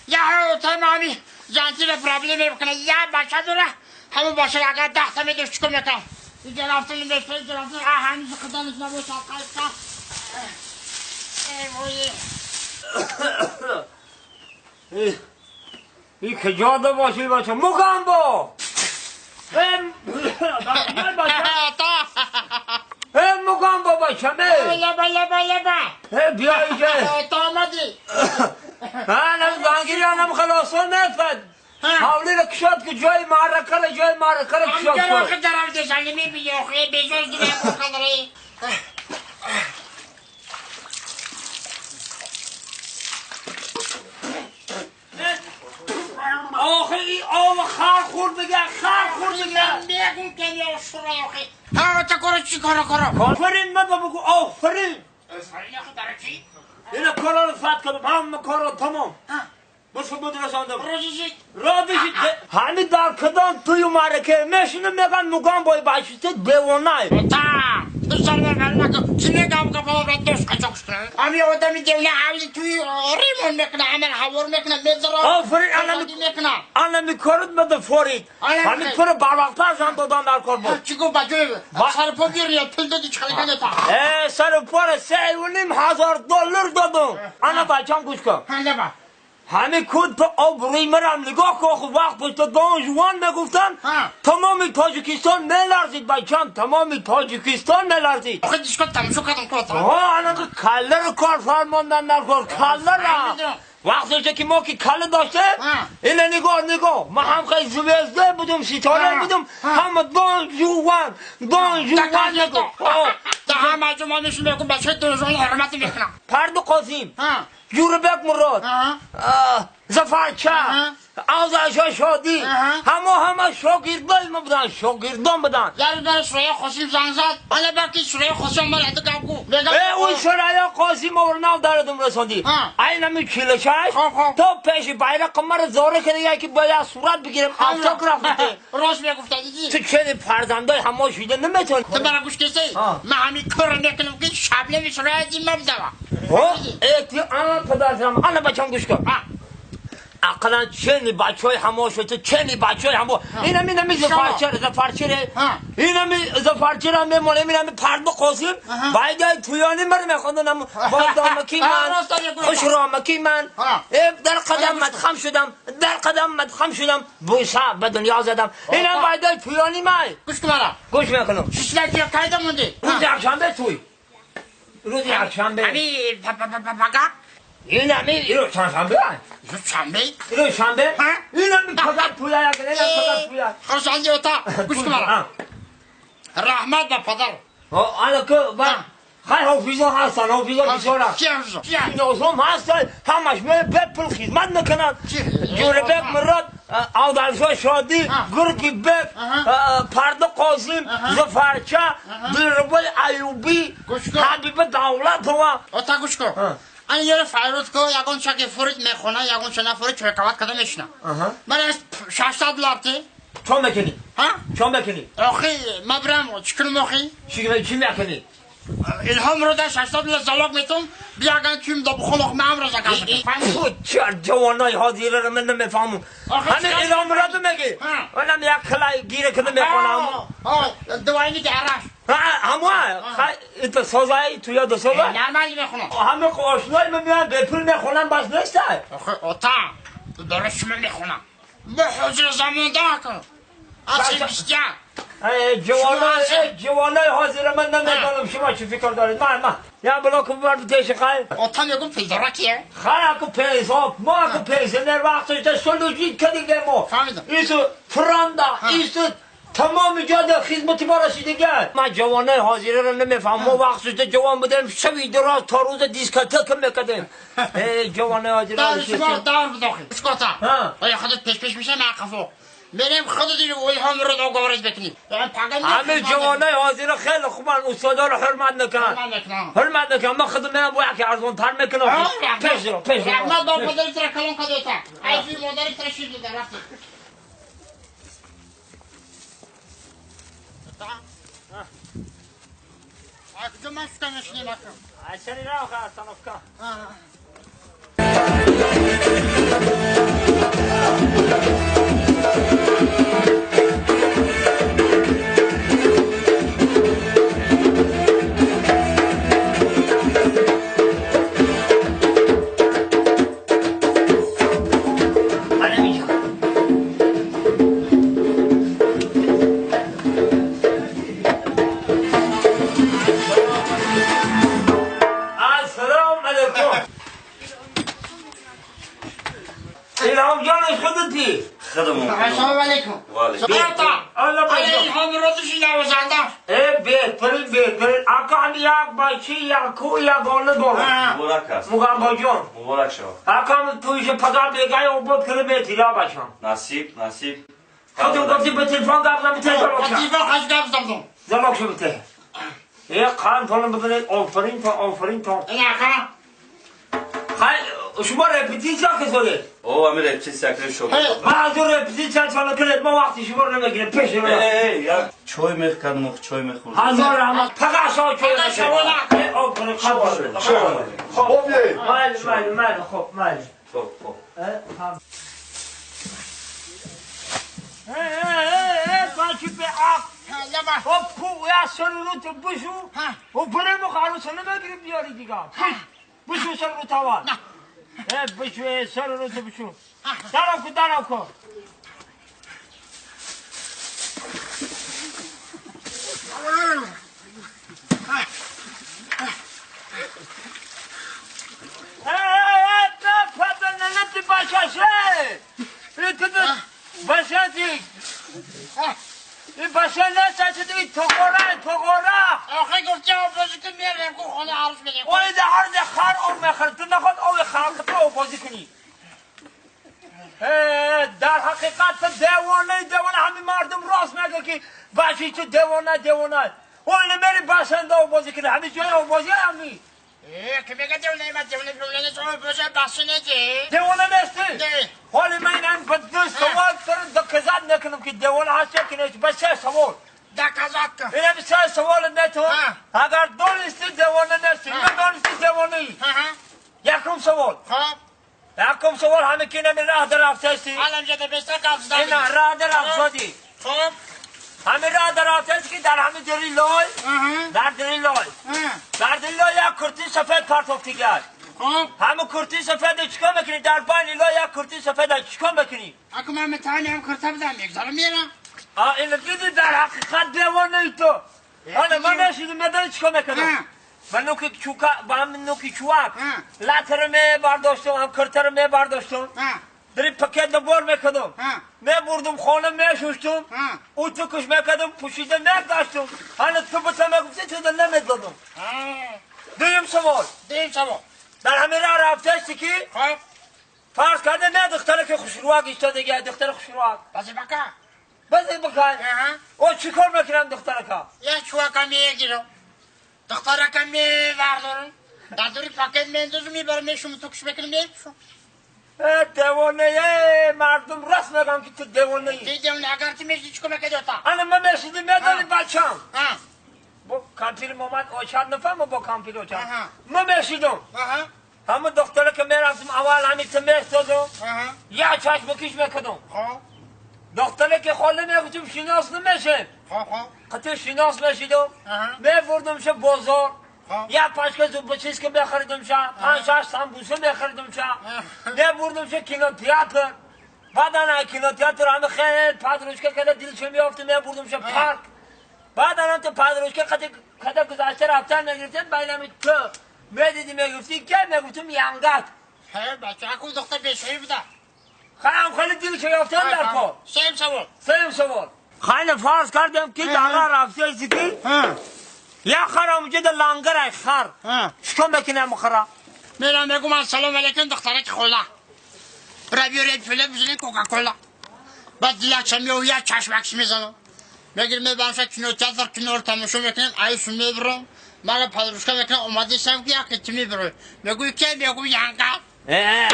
Я тамами ҷантила проблема мекунад. Я бача дора, ҳамон бача агар 10 та медошт, чикор мекард? Иҷа рафтан мешта, иҷа рафтан, ҳанӯз худониш набошад, қайта. Эй вой. ای کجا ده باشی بچه مگامبو ای مگامبو بچه می لبا لبا لبا. بیا اینجا. تا آمدی. انا زنگیری انم خلاصان نفد حاولی را کشاد که جای معرکه را جای معرکه را کشاد کن. کن. آخه درم دشنگی میبینی آخه بیزوز دیگه بخدره. آخه این آب خر خورد بگه، خر خورد بگه. میگم که یا شورا آخه. ها تا کارو چی کارو کارو. آفرین من بگو آفرین. آفرین آخه برای چی؟ اینا کارا رو فتح کردم، همه کارا تمام. بس بود رساندم. روزی را بشید همین در کدام توی معرکه میشینم میگن مگام بای بچه دیوانه. تا تو سر من نکن. چی میگم که بابا دوست قچاق شده. امی آدمی دیوانه اولی توی ریمون میکنه، عمل هوار میکنه، میذاره. آفرین میکنه. انا میکارد بده فورید. همین کار بروقتر زن دادن در کار بود. چی گفت بچه؟ سر پا بیاری پول دادی چخلی کنه تا. سر پا 3,500 دلار دادم. انا بچم گوش کن. همه کود تا آب روی مرم نگاه کن. خب وقت پشت دان جوان میگفتن تمام تاجیکستان میلرزید بچم، تمام تاجیکستان میلرزید. آخه دیشکا تماشا کردم کار. ها انا که کله رو کار فرماندن در کار کله را. وقتی که ما که کله داشته اینه نگاه نگاه، ما هم خیلی زوزده بودم، ستاره بودم، همه دان جوان دان جوان نگاه. تا همه جمعه میشون میگم بچه دان جوان حرمت میکنم. پرد قاسم، جوربک مراد، زفرچه، آزادشاه شادی، همه همه شاگردای ما بودن، شاگردان بودن. یارو داره سریا قاسم زنگ زد، حالا باکی سریا قاسم مرا دگم کو. اون سریا قاسم اور ناو داردم رسوندی. اینم 46 تا پیش بیرق مرا زوره کرد که باید صورت بگیرم، autograph بده. راست میگفت دیدی. تو چه فرزندای همه شده نمیتونی. تو برا گوش کسی؟ من همین کار میکنم که شبله سریا دیم مبدوا. ها؟ ای انا پدرم، انا بچم گوش کن. اقلا چنی بچهای همه شده، چنی بچهای همه. اینم اینم زفرچه زفرچه. اینم زفرچه را میمونه، اینم پرد قاسم. باید تویانی مر میخوندم با دامکی من، خوش رامکی من. در قدم مدخم شدم، در قدم مدخم شدم، بوسه به دنیا زدم. اینم باید تویانی من. گوش کن مرا. گوش میکنم. شیشلکی کایدا موندی. روز یکشنبه توی. روز یکشنبه. امی پاپا این همین اینو چندشنبه؟ شنبه؟ اینو شنبه؟ این همین پدر پویا یک، این پدر پویا. خرسندی اوتا گوش کن مرا. رحمت به پدر. آنکه که خیلی حافظا هستن، حافظا بیچاره. کی حافظا؟ نازم هستن، همش می به پول خدمت میکنن. جوربک مراد، آدرشاه شادی، گرگی بک، پرده قاسم، زفرچه، دلربای ایوبی، حبیب دولت ها. اوتا گوش کن. انا یه فایروت کو یگون چاکی فورید میخونه، یگون چنا فورید چرکوات کدام میشنه. من از 600 دلار تی. چون میکنی؟ ها؟ چون میکنی؟ آخی ما برم چیکار میخوای؟ چی میکنی؟ الهام رو در 600 دلار زلاق میتونم بیاگن تویم دو بخون من امروز اگه. چه جوانای حاضر رو من نمیفهمم. همین الهام رو میگی؟ اونم یک کلای گیره کنه میخونم. دوایی که عرش. همه خیلی سازای تو یاد سازای؟ نرمالی میخونم. همه آشنای من میان به پول میخونن بس نیست. آخه اوتا تو درست من میخونم. ما حضور زمان ده کن. اصلا بیشتر. جوانای جوانای حاضر من نمیدونم شما چی فکر دارید. من یا بلاک ببر پیش خیلی. اوتا میگم پول داره کیه؟ خیلی کو پیسه ما کو پیسه در وقتش ده سلوجی کدی ما. ایسو فراندا ایسو تمام جاده خدمتی ما رسیدگه. من جوانای حاضره رو نمیفهم. ما وقت شده جوان بودیم شبی دراز تا روز دیسکتک میکردیم. جوانای حاضره دار شما دار بداخل اسکوتا. آیا خودت پیش پیش میشه من قفو میریم خودت رو الهام رو دو گوارش بکنیم. همه جوانای حاضره خیلی خوبن، استادا رو حرمت نکنن. حرمت نکنن. من خودم میام با یکی ارزان تر میکنم. پیش رو پیش رو. رحمت با پدرت را کلون کدوتا. ای مادرت را شیر داده رفتی. کجا من سکنش نمیکنم. عشان راوخ остановка. دیدی؟ خودمون. السلام علیکم. و علیکم. بهترین بهترین آقا یک بچه یک کو یک گله دارم. مبارک است. مغامبا جان. مبارک شو. آقا تویش پدر بگای اوبود کرده به تیلا باشم. نصیب نصیب. خودم گفتی به تلفن گپ زدم تلفن. تلفن خش گپ زدم. زلok شو بته. یه قان تون ببینید آفرین تا آفرین تا. این آقا. خیلی شما رپتیسیا که زده. او امیر رپتیسیا که شو. من از اون رپتیسیا چاله کرد ما وقتی شما رو نمیگیره پیش رو. ای یا چای میخوردم چای میخوردم. هزار رحمت فقط شما چای میخوردم. آفرین خب خب مال مال مال خب مال. خب خب. ای بچه به آق. خب کو یا سر رو تو بشو. و برم خالص نمیگیری بیاری دیگه. بشو سر رو تاوان. بشو سر رو تو بشو. دارم کو دارم کو. این بچه نه چه تقوره تقوره. آخه گفتی آب بازی کن میارم کو خانه عروس بدیم. اون ده هر ده خر آب میخوره تو نخواد آب خر تو آب بازی کنی. در حقیقت دیوانه دیوانه همین مردم راست میگه که بچه تو دیوانه دیوانه. اون میری بسنده آب بازی کنی همین جای آب بازی همی. که میگه دیوانه من دیوانه دیوانه تو آب بازی بسنده دی. دیوانه نیستی. حالی من این به دو سوال سر دکزاد نکنم که دیوانه هست که نیست بس سه سوال. دکزاد کن. اینم سه سوال نه تو. اگر دونستی دیوانه نیستی ندونستی دیوانه ای. یکم سوال. خب. یکم سوال همه که نمی راه در رفته حالم جده بسته قبض دادی. نه راه در رفته. خب. همه راه در رفته که در همه دری لای. در دری لای. در دری لای یک کرتی سفید پرتافتی کرد. خب. همه کرتی سفید چیکار میکنی؟ در بین لای یک کرتی سفید چیکار میکنی؟ اگه من متانی هم کرتا بدم یک ذره میرم. اینو دیدی در حقیقت دیوانه ای تو. حالا من نشیدم میدانی چیکار میکنم؟ من نوکی چوکا با هم نوکی چوک لاتر می برداشتم هم کرتر می برداشتم. دری پکت بار میکردم. می بردم خانه می شستم. او تو کش میکردم پوشیده میگذاشتم. حالا تو بتا میگفتی تو نمیدادم. دویم سوال. دویم سوال. در همه راه رفته استی که خب فرض کرده نه دختره که خوشروک ایستاده دیگه دختر خوشروک بازی بکن بازی بکن او چیکار میکنم دختره که یه چوکا میگیرم دختره که میوردارم در دوری پاکت میندازم میبرم میشم تو کش میکنم میپوشم. دیوانه مردم راست میگم که تو دیوانه ای. دیوانه اگر تو میشی چیکار میکردی تا؟ انا من میشیدم میدانی بچم. با کامپیل اومد اوچاد نفهم با کامپیل اوچاد. من میشیدم. همه دختره که میرفتم اول همین تو میستادم. یا چشم کش میکردم. دختره که خاله میگفتم شناس نمیشه. قطعی شناس میشیدم. میبردم شه بازار. یا پنج که چیز که میخریدم شه 5 6 سمبوسه میخریدم شه میبردم شه کینو تئاتر. بعدا کینو تئاتر همه خیلی پادروشکا که دلش میافت میبردم شه پارک. بعدا هم تو پادروشکا قد گذشته رفتن میگرفتم بینم تو میدیدی میگفتی که میگفتم ینگت. بچه اکو دختر بشوی بوده. خیلی خیلی دلش یافتن در کار. سیم سوال. سیم سوال. خیلی فرض کردم که داغ رفته ایستی یا خر اونجا در لنگر ای خر چیکار میکنم خرا؟ میرم میگم السلام علیکم دخترک خوله برای بیارید فله بزنید کوکاکولا. بعد دیگه میو یا چشمکش میزنم میگیرم میبرم کنار تئاتر کنار تماشا میکنم عیش میبرم مرا پادروشکا میکنم اومده سم که یکی میبره میگوی که میگوی ینگه. ای